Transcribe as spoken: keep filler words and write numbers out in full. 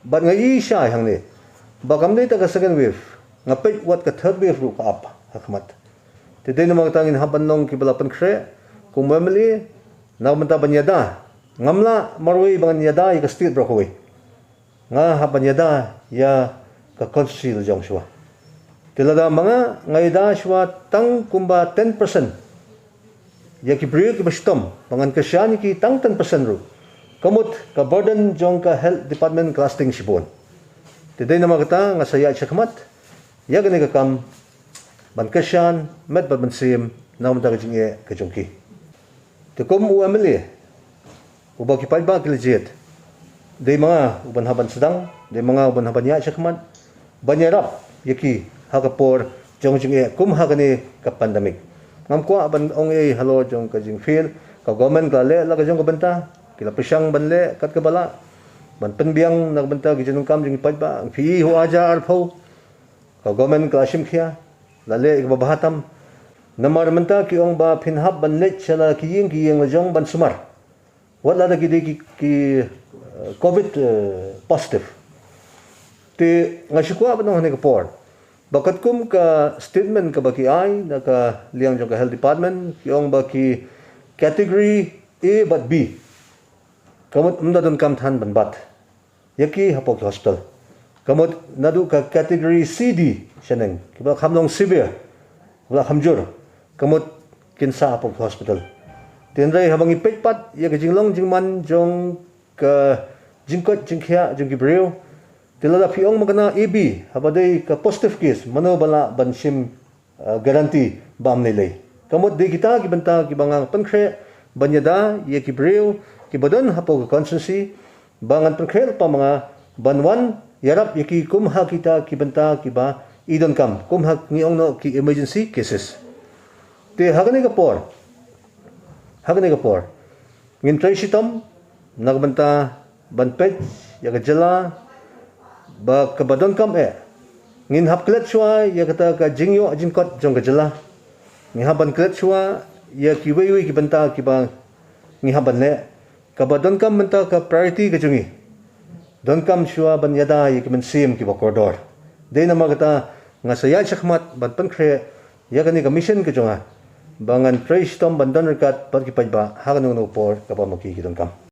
Bad nga ïohi shai hangne ba kam dei tang ka second wave, nga peit wat ka third wave ruh ka ap ha khmat. Te dei namar kata ngin hap ban long kiba la pynkhreh kum u M L A, na ka bynta ban ïada. Ngam lah marwei ba ngan ïada ïa ka state baroh kawei. Nga hap ban ïada ïa ka constituency la jong shuwa. Te lada ma nga, nga ïada shuwa tang kumba ten percent ïa ki briew kiba shitom, ba ngan kyrshan ïa ki tang ten percent ruh, ka mut ka burden jong ka health department ka la sting shibun. Te dei namar kata nga sa ïaid shakhmat ïa kane ka kam ban kyrshan met bad mynsiem na ka bynta ka jingeh ka jong ki. Te kum u M L A uba ki paidbah ki la jied, dei ma nga uban hap ban sdang, dei ma nga uban hap ban ïaid shakhmat ban ïarap ïa ki ha ka por jong jingeh kum ha kane ka pandemic. Ngam kwah ban ong ei halor jong ka jingfail. Ka government ka la leh la ka jong ka bynta, ki la pyrshang ban leh kat kaba lah ban pynbiang na ka bynta ki jingdonkam jong ki paidbah. Phi i ha u ar hajar arphew ka government ka la shim khia, la leh ïa kaba bha tam. Namar mynta ki ong ba phin hap ban leit sha la ki ïing ki ïing la jong ban sumar wat lada ki dei ki, ki, eh, covid, eh, positive. Te nga shu kwah ban ong ha kane ka por ba katkum ka statement kaba ki ai na ka liang jong ka health department, ki ong ba ki category A bad B, ka mut ym da donkam than ban bat ïa ki hapoh ki hospital. Ka mut naduh ka category C, D shaneng, kiba la kham long severe, kiba la kham jur, ka mut kin sah hapoh ki hospital. Hynrei haba ngi peit pat ïa ka jinglong jingman jong ka jingkoit jingkhiah jong ki briew, te lada phi ong ma kane A B, haba dei ka positive case, mano ba lah ban shim, uh, guarantee ba ym lei lei? Ka mut dei kita ki bynta kiba ngan pynkhreh ban ïada ïa ki briew kiba don hapoh ka constituency, ba ngan pynkhreh lypa ma nga ban wan ïarap ïa ki kum ha kita ki bynta kiba i donkam, kum ha ngi ong noh ki emergency cases. Te ha kane ka por, ha kane ka por ngin trei shitom na ka bynta ban peit ïa ka jylla ba kaba donkam eh. Ngin hap klet shuwa ïa kata ka jingïoh jingkot jong ka jylla. Ngi hap ban klet shuwa ïa kiwei wei ki bynta kiba ngi hap ban leh. Kaba donkam mynta ka priority ka jong ngi, donkam shuwa ban ïada ïa ki mynsiem kiba kordor. Dei namar kata nga sa ïaid shakhmat ban pynkhreh ïa kane ka mission ka jong nga ba ngan trei shitom ban don ryngkat bad ki paidbah ha kano kano ka por kaba ma ki ki donkam.